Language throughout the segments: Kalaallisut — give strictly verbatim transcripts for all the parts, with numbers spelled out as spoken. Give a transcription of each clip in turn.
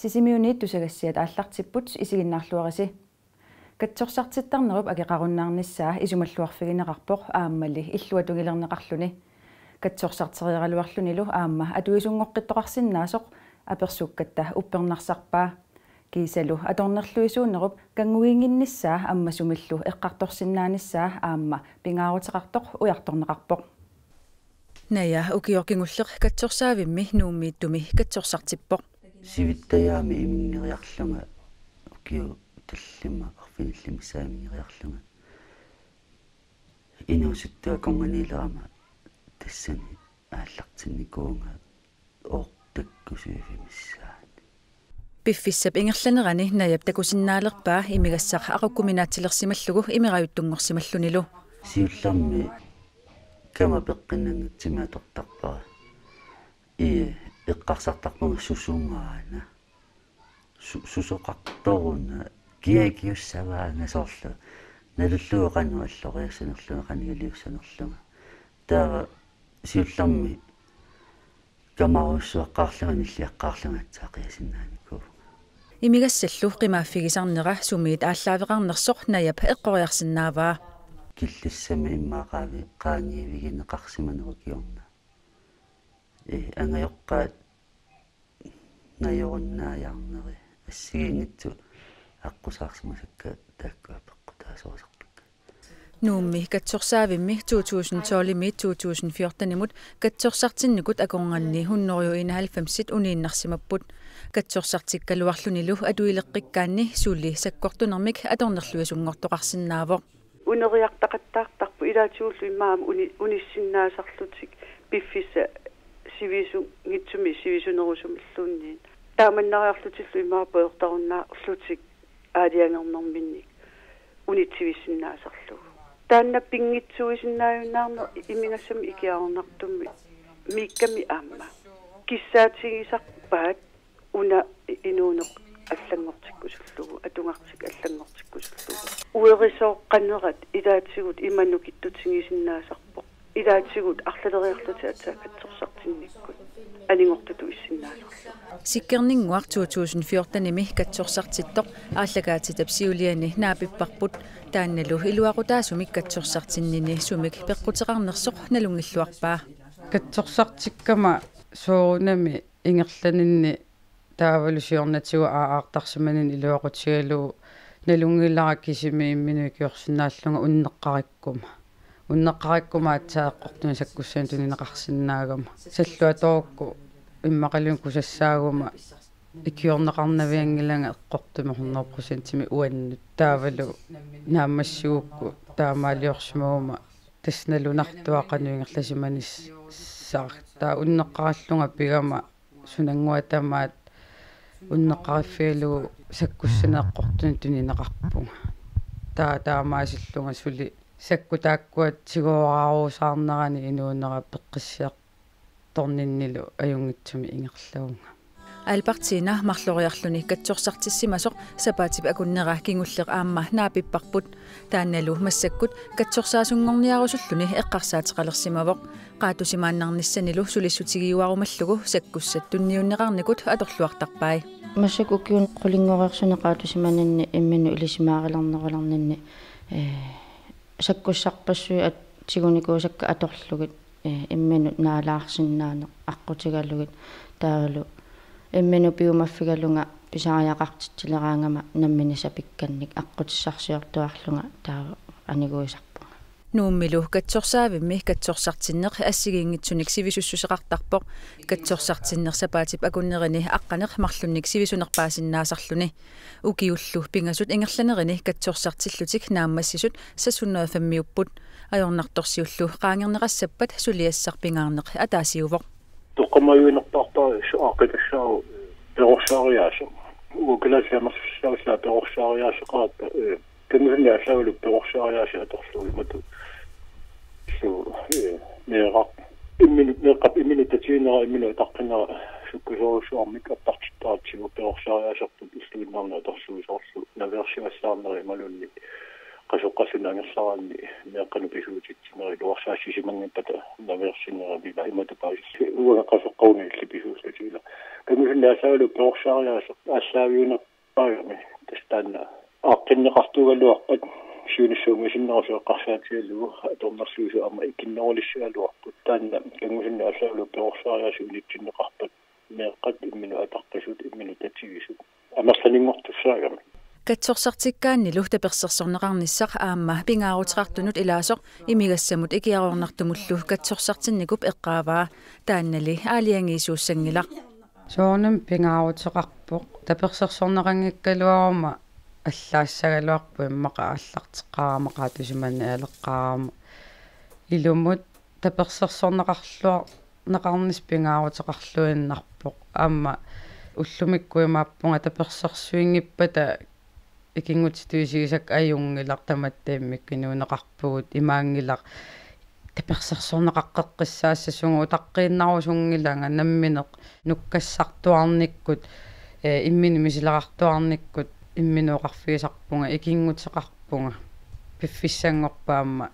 Sisimiuniit tusagassiat aallartipput, isiginnaarluarisi. Katsorsartittarnerup akeqarunnaarnissaa isumalluarfigineqarpoq aammali illuatungilerneqarluni. Katsorsarteriaraluarlunilu aamma atuisunngoqqittoqarsinnaasoq apersukkatta uppernarsarpaa. Kiisalu atornerluisuunerup kanngugiinnginnissaa ammasumillu eqqartorsinnaanissaa aamma pingaaruteqartoq ujartorneqarpoq. Naja ukioq kingulleq katsorsaavimmi Nuummiittumi katsorsartippoq. Sivittajaami iminngeriarlunga, ukiut tallimat arfinillit missaat iminngeriarlunga. Inuusuttuaqqorniilerama tassani aallartinnikuuvunga oortakkusuivimissaani. Piffissap ingerlanerani Najap takusinnaalerpaa imigassaq aqukkuminaatsilersimallugu imerajuttunngorsimallunilu. Siullermik kama peqqinnanngitsumik atortarpara. Ii, eqqarsartarpunga susumaana. Su-, susoqartoruna, kia ikiussavaanga soorlu. Nalullugu qanoq alloriassanerlunga, qanoq iliussanerlunga. Taava siullermik kamarujussuaqqaarlunga nilliaqqaarlunga aatsaat qiasinnaanikuuvunga. Imigassallu qimaaffigisarnera sumiit aallaaveqarnersoq Najap eqqoriarsinnaavaa. Killissami immaqa qaangiivigineqarsimanerup kingorna. Ee, angajoqqaat najorunnaajarneri assigiinngitsut aqqusaarsimasakka taakkua peqqutaasorisarpakka. Nuummi katsorsaavimmi to tusind tolvimiit to tusind fjortenimut katsorsartinnikut akornanni hundrede enoghalvfemsit uniinnarsimapput. Katsorsartikkaluarlunilu atuileqqikkaanni suli sakkortunermik atornerluisunngortoqarsinnaavoq. Uneriartaqattaartarput ilaatigullu immaqa uni-, unissinnaasarlutik piffissap sivisunngitsumik sivisunerusumilluunniit. Taamannariarlutillu immaqa pujortarunnaarlutik aalajangernerminnik unitsivissinnaasarlugu. Taanna pinngitsuuisinnaajunnaarneq imigassamik ikiaroornartumik miikkami aamma. Kissaatigisarpaat una inuuneq allanngortikkusullugu, atugartik allanngortikkusullugu. Uerisooqqanerat ilaatigut ima nukittutigisinnaasarpoq. Ilaatigut arlaleriarlutik aatsaat katsorsartinnikkut aninngortutut issinnaasarlugu. Sikkerninnguaq to tusind fjortenimi katsorsartittoq aallakaatitap siuliani naapipparput. Taannalu iluaqutaasumik katsorsartinnini sumik peqquteqarnersoq nalunngilluarpaa. Katsorsartikkama soorunami ingerlaninni taavalu siornatigut aartarsimanini iluaqutigalugu nalunngilara kisimi imminut ikiorsinnaallunga unneqqarikkuma. Unneqqarikkuma aatsaat eqqortumik sakkussanik tunineqarsinnaagama. Salluatorukku immaqaluunniit kusassaaguma ikiorneqarnavianngilanga eqqortumik hundrede procentimik uannut. Taavalu naammassigukku taamaaliorsimaguma tassa nalunartua qanoq ingerlasimanissaq. Taava unneqqarillunga pigama sunannguaq tamaat unneqqariffigalugu sakkussanik eqqortunik tunineqarpunga. Taava taamaasillunga suli sakkut taakkua tigoorarusaarnerani inuunera peqqissiartorninnilu ajunngitsumik ingerlavunga. Albertina marloriarluni katsorsartissimasoq sapaatip akunnera kingulleq aamma naapipparput. Taannalu massakkut katsorsaasunngorniarusulluni eqqarsaateqalersimavoq. Qaatusimaannarnissanilu sulissutigiuarumallugu sakkussat tunniunneqarnikut atorluartarpai. Massakkut ukiuni qulinngorsuarni qaatusimaninni imminut ilisimaarilernerulerninni, ee, sakkussarpassuit at-, tigunikuusakka atorlugit, ee, imminut naalaarsinnaaneq aqqutigalugit taavalu imminut piumaffigalunga pisariaqartitsileraangama nammineq sapikkannik aqqutissarsiortuarlunga taava aniguisarpunga. Nuummilu katsorsaavimmi katsorsartinneq assigiinngitsunik sivisussuseqartarpoq. Katsorsartinneq sapaatip akunnerini aqqaneq marlunnik sivisunerpaasinnaasarluni. Ukiullu pingasut ingerlanerini katsorsartillutik naammassisut seks hundrede og fem-iupput. Ajornartorsiullu qaangerneqassappat suliassaq pingaarneq ataasiuvoq. Toqqammaviginerpaartarissaaq aaqqitassaagut perorsaariaaseq. Uagut kalaallit amerlisarsiagut perorsaariaaseqaratta, ee, tamasani allaavullu perorsaariaaseq atorlugu imatut. Su, ee, meeraq. Imminut, meeqqap imminut tatiginera, imminut ataqqinera sukkasoorujussuarmik appartittaratsigu perorsaariaaserput illuinnarni atorlugu soorlu naveersimassaarneri imaluunniit Qasoqqalluni angerlaraanni meeqqanut pisuutitsinerit iluarsaassisimanngippata naveersinerami ila imatut paasillugu uanga qasoqqaarunilli pisuullutigu ila. Kangusunneq aallaavigalugu perorsaariaaseq aallaaviunerpaagami. Tassa taanna aaqqinneqartuugaluarpat siunissaq ungasinnerusoq eqqarsaatigalugu atornerluisoq aamma ikinnerulissagaluarpoq. Taanna kangusunneq aallaavigalugu perorsaariaaseq unitsinneqarpat meeqqat imminut ataqqisut imminut tatigisut amerlanerunngortussaagami. Katsorsartikkaannilu tapersersorneqarnissaq aamma pingaaruteqartunut ilaasoq imigassamut ikiaroornartumullu katsorsartinnikup eqqaavaa, taannali aalajangiisuussanngilaq. Soorunami pingaaruteqarpoq, tapersersorneqanngikkaluaruma allaassagaluarpoq immaqa aallarteqqaarama, qaatusimanneq aleqqaarama. Ilumut tapersersorneqarluarneqarnissaq pingaaruteqarluinnarpoq. Aamma ullumikkut imaappunga tapersersuinngippata ikinngutitut isigisakka ajunngilaq, tamatta immikkut inuuneqarpugut, imaanngilaq tapersersorneqaqqeqqissaassasunga, utaqqiinnarusunngilanga, nammineq nukkassartuarnikkut, eh, imminut misileqartuarnikkut imminut oqarfigisarpunga ikinnguteqarpunga. Piffissanngorpat aamma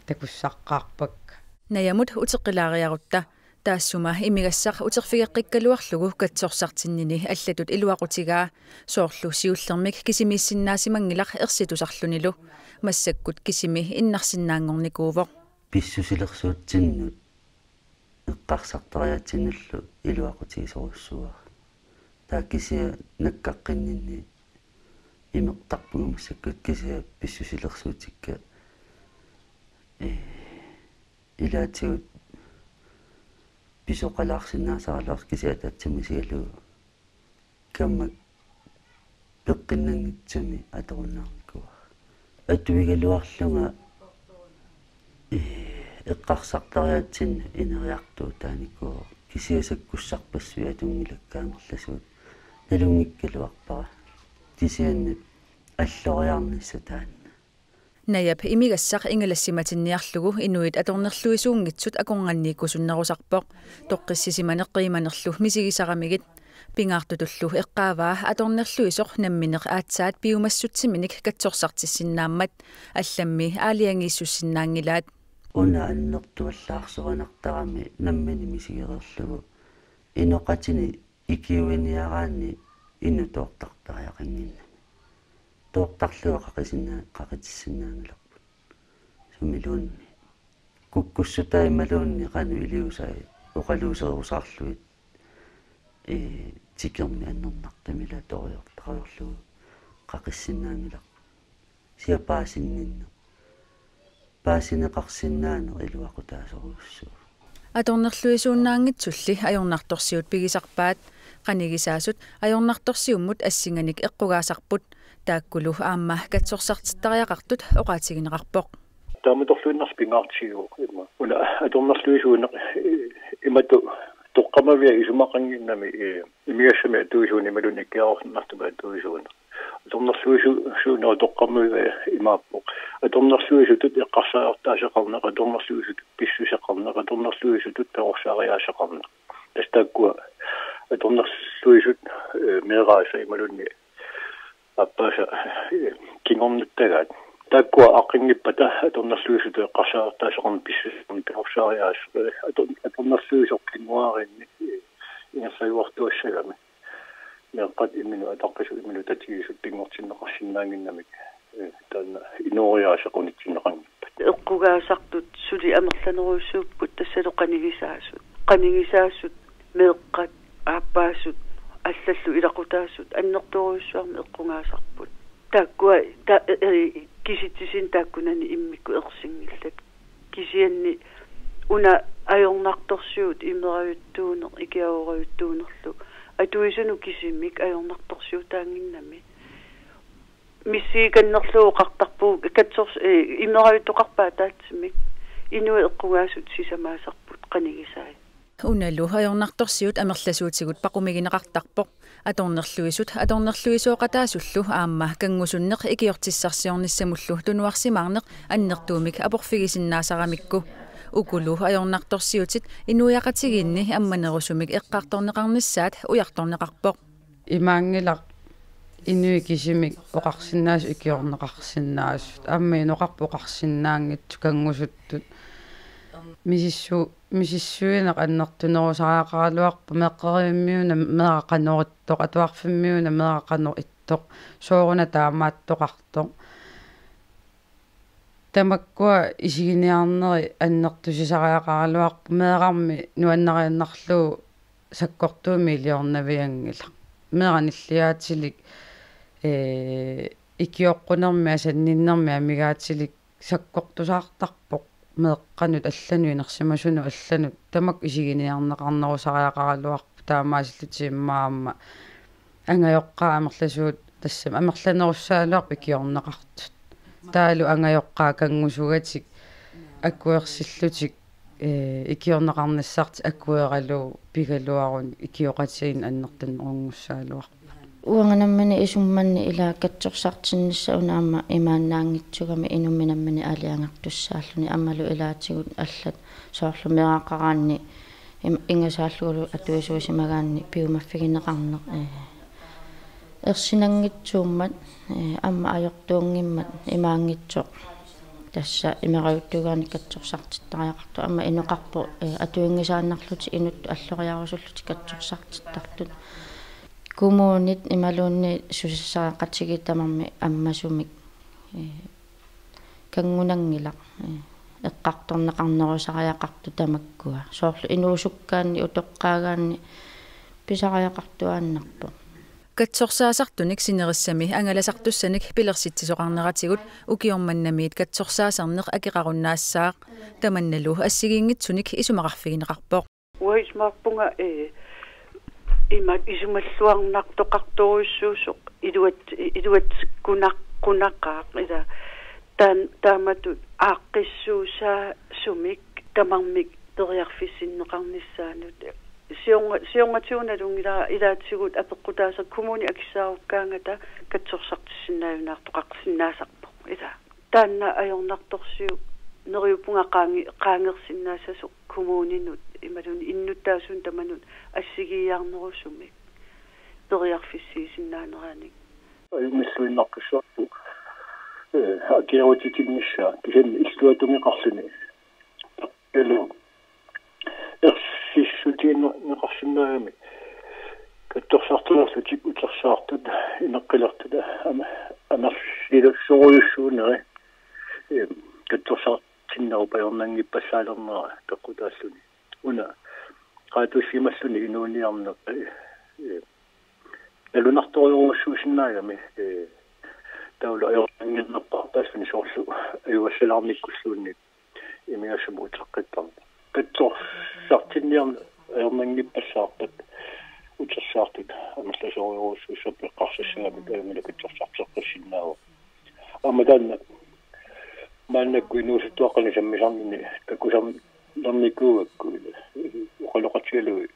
takussaqqaarpakka. Najamut uteqqilaariarutta. Taassuma imigassaq uterfigeqqikkaluarlugu katsorsartinnini allatut iluaqutigaa, soorlu siullermik kisimiissinnaasimanngilaq ersitusarlunilu. Massakkut kisimi innarsinnaanngornikuuvoq. Pissusilersuutsinnut eqqarsartariaatsinnullu iluaqutigisorujussuuara. Taava kisianni nakkaqqinninni imertarpunga massakkut, kisianni pissusilersuutikka, ee, ilaatigut pisoqalaarsinnaasaraluartoq, kisianni ataatsimut isigalugu kammak peqqinnanngitsumik atorunnaarnikuuara. Atuigaluarlunga, ee, eqqarsartariaatsinnut ineriartuutaanikuuvoq, kisianni sakkussarpassuit atunngilakka amerlasuut. Nalunngikkaluarpara. Kisianni alloriarnissaq taanna. Najap imigassaq ingalassimatinniarlugu inuit atornerluisuunngitsut akornanniikkusunnerusarpoq. Toqqissisimaneq qiimanerlu misigisaramigit. Pingaartutullu eqqaavaa atornerluisoq nammineq aatsaat piumassutsiminik katsorsartissinnaammat, allammi aalajangiissussinnaanngilaat. Una annertuallaarsorinartarami nammineq misigereerlugu inoqatini ikiuiniaraanni inuk toortartariaqannginnami. Toortarlugu qaqisinnaa-, qaqitissinnaanngilarput. Sumiluunniit. Kukkussutaa imaluunniit qanoq iliusai oqaluuserusaarlugit, ee, tikermik annernartumik ila toriortariarlugu qaqissinnaanngilarput. Kisianni paasinninneq, paasineqarsinnaaneq iluaqutaasorujussuuvoq. Atornerluisuunnaanngitsulli ajornartorsiut pigisarpaat. Qanigisaasut ajornartorsiummut assinganik eqqugaasarput. Taakkulu aamma katsorsartittariaqartut oqaatigineqarpoq. Taamatorluinnarsi pingaartigivoq immaqa una atornerluisuuneq, eh, imatut toqqammaviat isumaqannginnami, eh, imigassamik atuisuuneq imaluunniit ikiaroornartumik atuisuuneq. Atornerluisu-, suuneq toqqammaviat imaappoq: atornerluisutut eqqarsariartaasaqarneq, atornerluisutut pissuseqarneq, atornerluisutut perorsaariaaseqarneq. Tassa taakkua atornerluisut, eh, meeraasa imaluunniit aappaasa, eh, kingornuttagaat. Taakkua aaqqinngippat atornerluisutut eqqarsariartaasaqarneq, pissuseqarneq, perorsaariaaseq, eh, ator-, atornerluisoq kinguaariinni, eh, ingerlajuartuassagami. Meeqqat imminut ataqqisut imminut tatigisut pinngortinneqarsinnaannginnamik, eh, taanna inooriaaseq unitsinneqanngippat. Eqqugaasartut suli amerlanerujussuupput, tassalu qanigisaasut. Qanigisaasut, meeqqat, aappaasut, allallu ilaqutaasut annertoorujussuarmik eqqugaasarput. Taakkua ta-, eh, eh, kisitsisinni taakkunani immikkut ersinngillat. Kisianni una ajornartorsiut imerajuttuuneq ikiaroorajuttuunerlu atuisunut kisimik ajornartorsiutaannginnami. Missigikannerlugu qaqqartarpugut, katsors-, eh, imerajuttoqarpat ataatsimik. Inuit eqqugaasut sisamaasarput qanigisaat. Unalu ajornartorsiut amerlasuutigut paqumigineqartarpoq. Atornerluisut atornerluisooqataasullu aamma kanngusunneq ikiortissarsiornissamullu tunuarsimaarneq annertuumik aporfigisinnaasaramikku. Ukulu ajornartorsiutit inuiaqatigiinni ammanerusumik eqqartorneqarnissaat ujartorneqarpoq. Imaanngilaq inuit kisimik oqarsinnaasut ikiorneqarsinnaasut. Aamma inoqarpoq oqarsinnaanngitsut kanngusuttut. Misissu-, misissuineq annertunerusariaqaraluarpoq, meeqqerivimmiuna meeraq qanoq ittoq, atuarfimmiuna meeraq qanoq ittoq, sooruna taamaattoqartoq. Tamakkua isiginiarneri annertusisariaqaraluarput, meerarmi nuannariinnarlugu sakkortuumik iliornavianngilaq. Meeraq nilliaatilik, ee, ikioqqunermi asanninnermi amigaatilik sakkortusaartarpoq meeqqanut allanut inersimasunut allanut, tamakku isiginiarneqarnerusariaqaraluarput, taamaasillutik immaqa aamma angajoqqaat amerlasuut tassami amerlanerussagaluarput ikiorneqartut. Taavalu angajoqqaat kanngusugatik akuersillutik, ee, ikiorneqarnissartik akueralugu pigaluarunik ikioqatigiinneq annertunerunngussaagaluarpat. Uanga nammineq isumanni ila katsorsartinnissaq una aamma imaannaanngitsugami, inummit nammineq aalajangertussaalluni, aammalu ilaatigut allat soorlu meeraqaraanni im-, ingasaallugulu atuisuusimagaanni piumaffigineqarneq, ee, ersinanngitsuummat, ee, aamma ajortuunngimmat imaanngitsoq tassa imerajuttuugaanik katsorsartittariaqartoq. Aamma inoqarpoq, ee, atuinngisaannarlutik inuttut alloriarusullutik katsorsartittartut. Kommunit imaluunniit susassaqatigiit tamarmik ammasumik, ee, kanngunanngilaq, ee, eqqartorneqarnerusariaqartut tamakkua. Soorlu inuusukkaanni utoqqaagaanni pisariaqartuaannarpoq. Katsorsaasartunik sinerissami angalasartussanik pilersitsisoqarneratigut ukioq mannamiit katsorsaaserneq akeqarunnaassaaq. Tamannalu assigiinngitsunik isumaqarfigineqarpoq. Uanga isumaqarpunga, ee, ima isumalluarnartoqartorujussuusoq iluat-, iluatsikkunaq-, -qunaqaaq ila taan-, taamatut aaqqissuussaasumik tamarmik periarfissinneqarnissaanut. Siorna-, siornatigut nalunngilara ilaatigut apeqqutaasartut kommunit akissaarukkaangata katsorsartissinnaajunnaartoqarsinnaasarpoq ila. Taanna ajornartorsiut neriuppunga qaangi-, qaangersinnaassasoq kommuninut imaluunniit innuttaasunut tamanut assigiiaarnerusumik periarfissiisinnaaneranik. Ajunngilluinnaqqissaarpoq, ee, akiorutitinnissaa kisianni illuatungeqarluni. Elu ersissutigineqarsinnaagami katsorsartulerlutik utersaartut, ineqqilertut, ama-, amerlilersorujussuuneri, ee, katsorsartinnerup ajornanngippallaalernera peqqutaalluni. Una qaatuussimalluni inuuniarneq, ee, ee, nalunartorujussuusinnaagami, ee, taavalu ajornannginnerpaarpaalluni soorlu ajugassalaarnikkulluunniit imigassamut uteqqittarneq. Katsorsartinniarneq ajornanngippallaarpat utersaartut amerlasoorujussuussapput eqqarsassagamik, ajunngilaq katsorsarteqqissinnaavoq. Aamma taanna maannakkut inuusuttuaqqanik sammisarnini takusarnikuugakku, oqaloqatigalugit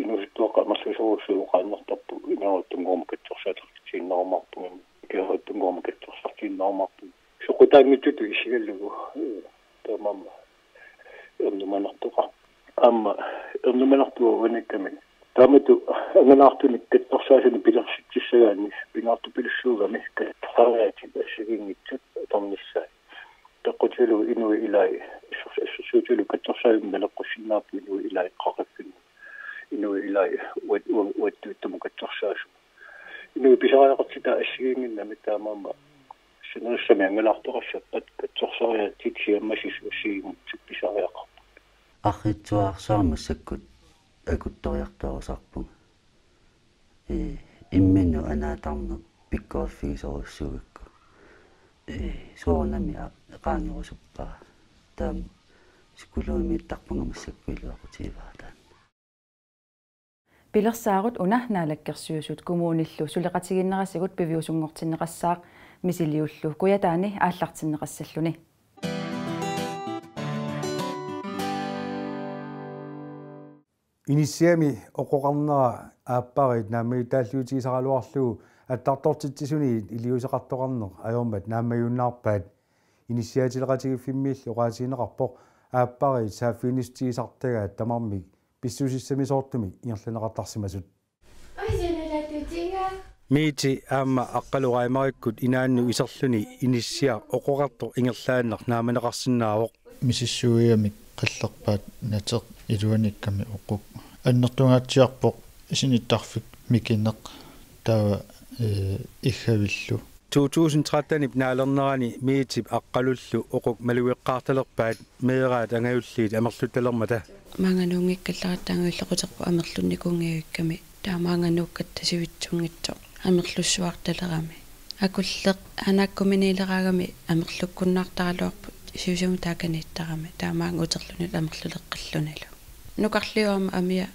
inuusuttuaqqat amerlasoorujussuit oqaannartarput imaattunnguumik katsorsaateqartiinnarumaarpugami, ikiortunnguumik katsorsartiinnarumaarpugami. Soqutaanngitsutut isigalugu, ee, taamaammat ernumanartoqarpoq. Aamma ernumanartuuvoq uanikkami. Taamatut angalaartunik katsorsaasanik pilersitsissagaanni pingaartupilussuugami katsorsariaatsit assigiinngitsut atornissaat. Peqqutigalugu inuit ilaat assers-, assersuutigalugu katsorsaasumik naleqqussinnaapput inuit ilaat qaqiffinnut. Inuit ilaat uat-, uan-, uattuittumut katsorsaasumut. Inuit pisariaqartitat assigiinnginnamik taamaammat sinerissami angalaartoqassappat katsorsariaatsit siammasisut assigiinngitsut pisariaqarput. Arriitsuarsuarmut massakkut akuttoriartuaarusarpunga. Ee, imminut anaatarneq pikkoriffigisorujussuugakku. Ee, soorunami a-, qaangerusuppara. Taama psykologimiittarpunga massakkut iluaqutigivara taanna. Pilersaarut una Naalakkersuisut kommunillu suleqatigiinnerisigut piviusunngortinneqassaaq, misiliullu Kujataani aallartinneqassalluni. Inissiami oqoqarnera aappariit naammagittaalliutigisaraluarlugu attartortitsisuni iliuuseqartoqarneq ajormat naammagiunnaarpaat inissiaatileqatigiiffimmiilli oqaatigineqarpoq aappariit saaffiginnissutigisartagaat tamarmik pissusissamisoortumik ingerlanneqartarsimasut. Oi, sianalaattuutiga. Miiti aamma Aqqalu Raimarikkut inaannut iserluni inissiaq oqoqartoq ingerlaannaq naammaneqarsinnaavoq. Misissuigamik qallerpaat nateq iluanikkami oquk. Annertungaatsiarpoq sinittarfik mikineq taava, ee, iggavillu. To tusind tretten-ip naalernerani Miitip Aqqalullu oquk malugeqqaartalerpaat meeraat angajulliit amerluttalermata. Maanga nuunngikkallarata angajullequterput amerlunnikuunngivikkami. Taava maanga nuukkatta sivitsunngitsoq amerlussuartalerami. Akulleq anaakkuminiileraagami amerlukkunnaartaraluarput siusami taakaniittarami. Taava maanga uterlunilu amerluleqqillunilu. Nukarliup aamma amia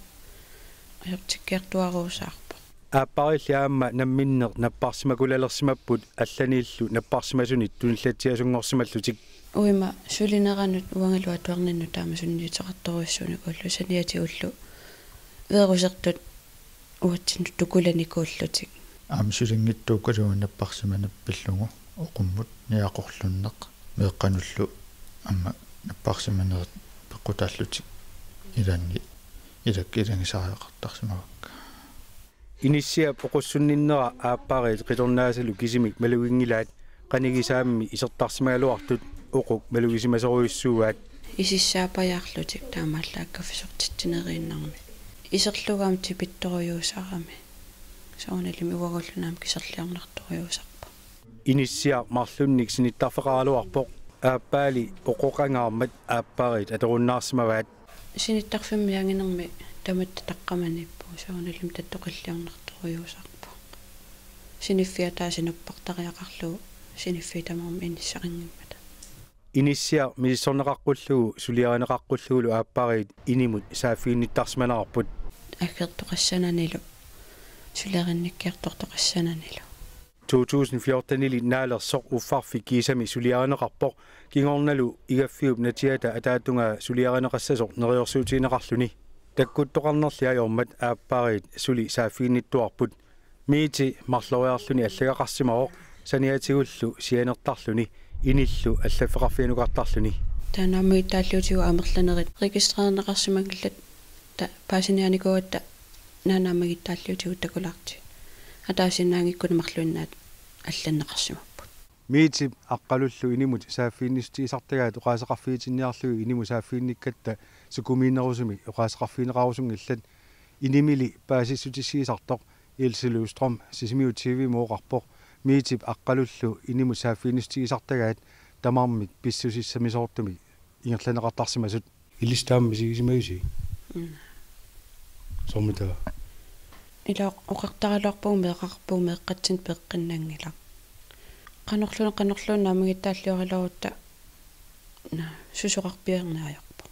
ajortikkiartuaruusaarpoq. Aappariilli aamma namminneq napparsimakulalersimapput allaniillu napparsimasunit tunillatsiasunngorsimallutik. Uima sulineranut uangalu atuarninnut taama sunniuteqartorujussuunikuullutik saniatigullu veerusertut uatsinnut tukulanikuullutik. Aamma sulinngitsuugalugu napparsimaneq pillugu oqummut niaqorlunneq meeqqanullu aamma napparsimanerit peqqutaallutik ilaanni ilakka ilagisariaqartarsimavakka. Inissiap oqussunninnera aappariit qitornaasalu kisimik maluginngilaat qanigisaammi isertarsimagaluartut oquk malugisimasorujussuuaat. Isissaapajaarlutik taamaallaat kaffisortitsineriinnarmi. Iserlugu aamma tipittorujuusarami. Soorunalimi uaguulluni aamma kiserliornartorujuusarpoq. Inissiaq marlunnik sinittarfeqaraluarpoq. Aappaali oqoqangaarmat aappariit atorunnaarsimavaat. Sinittarfimmi anginermi tamatta taqqamaniippugut soorunalimi tattoqilliornartorujuusarpoq. Siniffiata sinuppartariaqarlugu siniffiit tamarmik inissaqanngimmata. Inissiaq misissorneqaqqullugu suliarineqaqqullugulu aappariit inimut saaffiginnittarsimanerarput. Aggertoqassananilu suliarinnikkiartortoqassananilu. To tusind fjorten-ili naalersoq uffarfik kiisami suliarineqarpoq kingornalu Igaffiup natiata ataatungaa suliarineqassasoq neriorsuutigineqarluni. Takkuttoqarnerli ajormat aappariit suli saaffiginnittuarput. Miiti marloriarluni allagaqarsimavoq saniatigullu sianertarluni inillu allaffeqarfianukartarluni. Taanna aamma ittaalliutigu amerlanerit registrerneqarsimanngillat ta-, paasiniaanikuugatta naana aamma ittaalliutigu takulaartigit. Ataasiinnaanngikkuni marluinnaat allanneqarsimapput. Miitip Aqqalullu inimut saaffiginnissutigisartagaat oqaaseqarfigitinniarlugit inimut saaffiginnikkatta sukumiinnerusumik oqaaseqarfigineqarusunngillat. Inimili paasissutissiisartoq Else Løvstrøm Sisimiut T V-mut oqarpoq Miitip Aqqalullu inimut saaffiginnissutigisartagaat tamarmik pissusissamisoortumik ingerlanneqartarsimasut. Ilissi taama misigisimagisi? Mm. Soormitaava? Ila oqartaraluarpugut meeqqarpugut meeqqatsinnik peqqinnanngilaq. Qanorluunniit qanorluunniit naammagittaallioralugutta na susoqarpiarneq ajorpoq.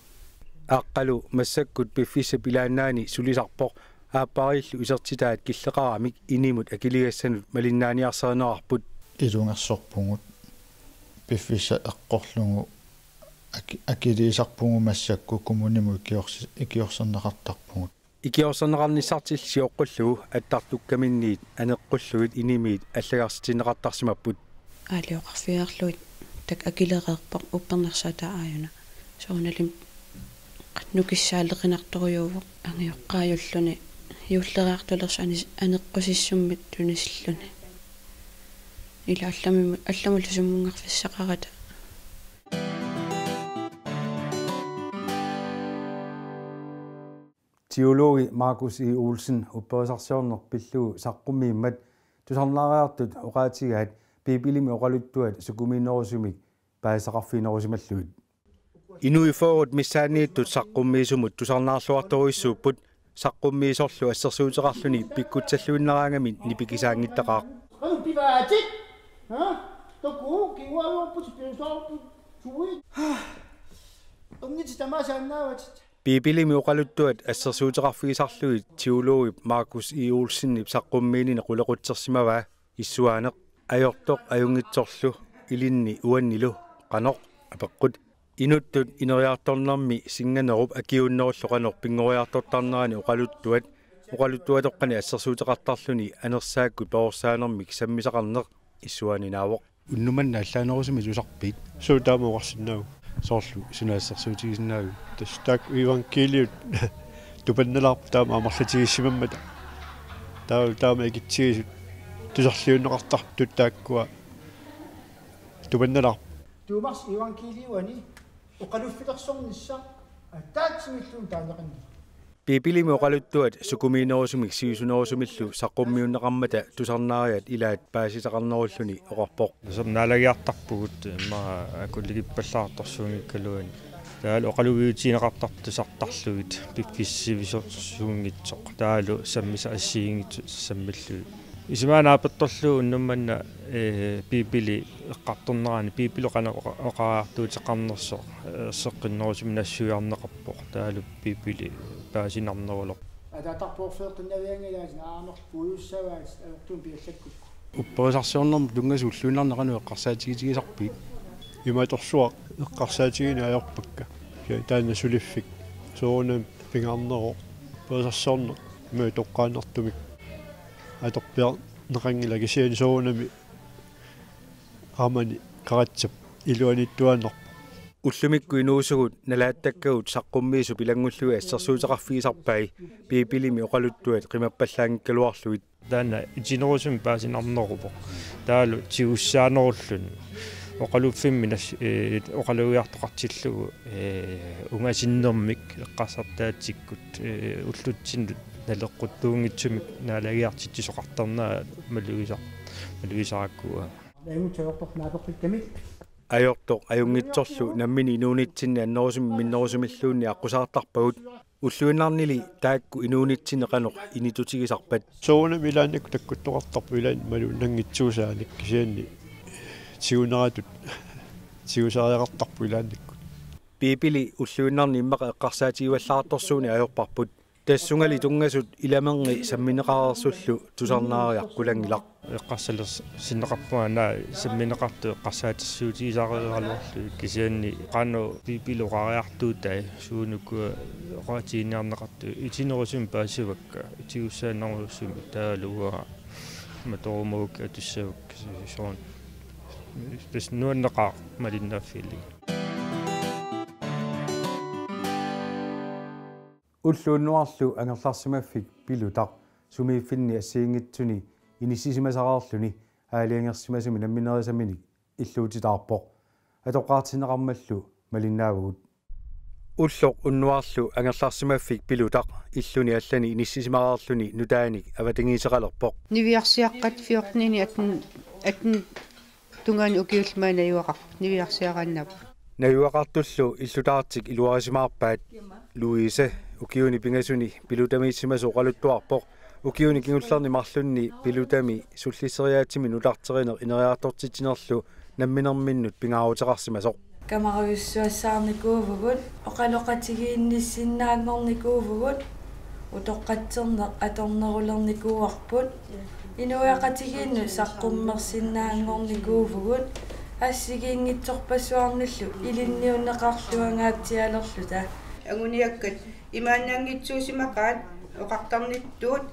Aqqalu massakkut piffissap ilaannaani sulisarpoq aappariillu isertitaat killeqaramik inimut akiligassanut malinnaaniarsarinerarput. Ilungersorpugut piffissaq eqqorlugu aki-, akiliisarpugut massakkut kommunimut ikiorsi-, ikiorserneqartarpugut. Ikiorserneqarnissartillu sioqqullugu attartukkaminniit aneqqullugit inimiit allagarsitinneqartarsimapput. Aalioqarfiarlugit tak akilereerpoq uppernarsaata aajuna. Soorunalimi nukissaaleqinartorujuuvoq angajoqqaajulluni juulleriartulersoq anis-, aneqqusissummik tunisilluni. Ila allamimmi-, allamullu summunngarfissaqarata. Teologi Markus E. Olsen upperisarsiorneq pillugu saqqummiimmat tusarnaariartut oqaatigaat Biibilimi oqaluttuat sukumiinnerusumik paasisaqarfiginerusimallugit. Inuit fyrret missaanniittut saqqummiisumut tusarnaarluartorujussuupput saqqummiisorlu assersuuteqarluni pikkutsalluinnaraangami nipikisaanngittaqaaq. Qanoq pivaatit? Ha? Takuuk kingualuorput piusoorput suit. Ernit tamaasa annaavatit. Biibilimi oqaluttuat assersuuteqarfigisarlugit teologip Markus E. Olsenip saqqummiinini qulequtsersimavaa issuaaneq ajortoq ajunngitsorlu ilinni uannilu qanoq apeqqut. Inuttut ineriartornermi singanerup akiuunnerullu qanoq pinngoriartortarnerani oqaluttuat oqaluttuatoqqani assersuuteqartarluni anersaakkut perorsaanermik sammisaqarneq issuaaninaavoq. Unnuk manna allaanerusumik tusarpit? Suu taama oqarsinnaavugut. Soorlu suna assersuutigisinnaaviuk? Tassa taakku evangeliut tupannalaarput taama amerlatigissimammata. Taava taama ikitsigisut Tusarliunneqartartut taakkua tumannalaarput. Tuumars iivangkiiliuani oqaluffilersornissaq ataatsimilluunniit taaneqanngilaq. Biibilimi oqaluttuat sukumiinerusumik siusinerusumillu saqqummiunneqarmata tusarnaariat ilaat paasisaqarnerulluni oqarpoq. Som naalagiartarpugut immaqa akulikippallaartorsuunngikkaluani. Taavalu oqalugiutigineqartartut tusartarlugit piffissaq sivisoorsuunngitsoq. Taavalu sammisaq assigiinngitsoq sammillugit. Isumaga naapertorlugu unnuk manna, eh, Biibili eqqartornerani, Biibili qanoq oqa-, oqariartuuteqarnersoq, eh, seqqinnerusumik nassuiarneqarpoq. Taavalu Biibili paasinarnerulerpoq. Ataatarpoorfeertinnavianngilaatit aamma puiussavaat ajortuumik piallakkukku. Upperisarsiornermut tunngasut ulluinnarni qanoq eqqarsaatigitigisarpigit? Imatorsuaq eqqarsaatigineq ajorpakka. Kisianni taanna suliffik. Soorunami pingaarneruvoq. Upperisarsiorneq imaattoqqaannartumik. Atorpiarneqanngilaq kisianni soorunami qaamani qaratsap iluaniittuaannarpoq. Ullumikkut inuusugut nalaattakkagut saqqummiisup ilanngullugit assersuuteqarfigisarpai Biibilimi oqaluttuat qimappallaanngikkaluarlugit. Taanna itinerusumik paasinarneruvoq. Taavalu tigussaanerulluni. Oqaluffimmi nas-, eh, oqalugiartoqartillugu, eh, ungasinnermik eqqarsartaatsikkut, eh, ullutsinnut naleqquttuunngitsumik naalagiartitsisoqartarnerat malugisar-, malugisarakku uanga. Ajortoq ajunngitsorlu nammineq inuunitsinni annerusumik minnerusumilluunniit aqqusaartarpagut. Ulluinnarnili taakku inuunitsinni qanoq initutigisarpat? Soorunami ilaannikkut takkuttoqartarpoq ilaanni malunnanngitsuusaanik kisianni tiguneratut tigusariaqartarpoq ilaannikkut. Biibili ulluinnarni immaqa eqqarsaatigivallaartorsuuneq ajorparput. Tassungali tunngasut ilamerni sammineqareersullu tusarnaariaq qulanngilaq. Eqqarsalersinneqarpunga naak sammineqartut eqqarsaatersuutigisareeraluarlugit kisianni qanoq Biibili oqariartuutai suunukua oqaatiginiarneqartut itinerusumik paasivakka, tigussaannerusumik taavalu uanga matorumavakka atussavakka soorunami. Tassa nuanneqaaq malinnaaffigalugu. Ulloq unnuarlu angerlarsimaffik Pilutaq sumiiffinni assigiinngitsuni inissisimasaqarluni aalajangersimasumi namminerisaminik illuutitaarpoq. Atoqqaartinneqarmallu malinnaavagut. Ulloq unnuarlu angerlarsimaffik Pilutaq illuni allani inissisimaqarluni nutaanik avatangiiseqalerpoq. Niviarsiaqqat fjorten-ini atten, atten tungaani ukiullit maani najugaqarput, niviarsiaraannaapput. Najugaqartullu illutaartik iluarisimaarpaat. Louise ukiuni pingasuni Pilutamiissimasoq oqaluttuarpoq. Ukiuni kingullerni marlunni Pilutami sullisseriaatsimi nutarterineq ineriartortitsinerlu namminerminnut pingaaruteqarsimasoq. Kamarujussuassaarnikuuvugut, oqaloqatigiinnissinnaanngornikuuvugut, utoqqatserneq atornerulernikuuarput, inuiaqatigiinnut saqqummersinnaanngornikuuvugut, assigiinngitsorpassuarnillu ilinniunneqarluangaatsialerluta. Anguniakkat imaannaanngitsuusimaqaat oqartarnittut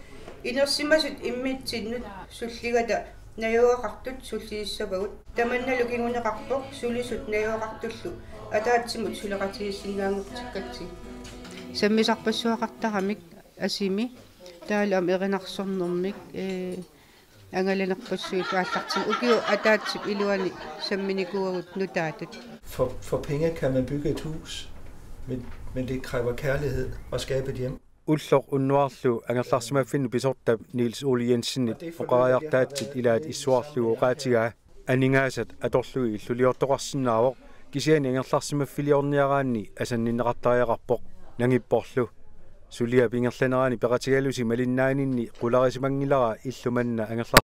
inersimasut immitsinnut sulligata najugaqartut sullississavagut. Tamannalu kinguneqarpoq sulisut najugaqartullu ataatsimut suleqatigiissinnaanngortikkatsigit. Sammisarpassuaqartaramik asimi, taavalu aamma erinarsornermik, ee, angalanerpassuit aallartin. Ukiut ataatsip iluani samminikuuagut nutaatut. For, for penge kan man bygge et hus, men, men det kræver kærlighed at skabe et hjem. Ulloq unnuarlu angerlarsimaffinnut pisortap Niels Ole Jensenip oqariartaatsit ilaat issuarlugu oqaatigaa aningaasat atorlugit illuliortoqarsinnaavoq, kisianni angerlarsimaffiliorniaraanni asanninneqartariaqarpoq nangipporlu. Suliap ingerlanerani peqatigalusi malinnaaninni qularisimanngilaq illu manna angerlar-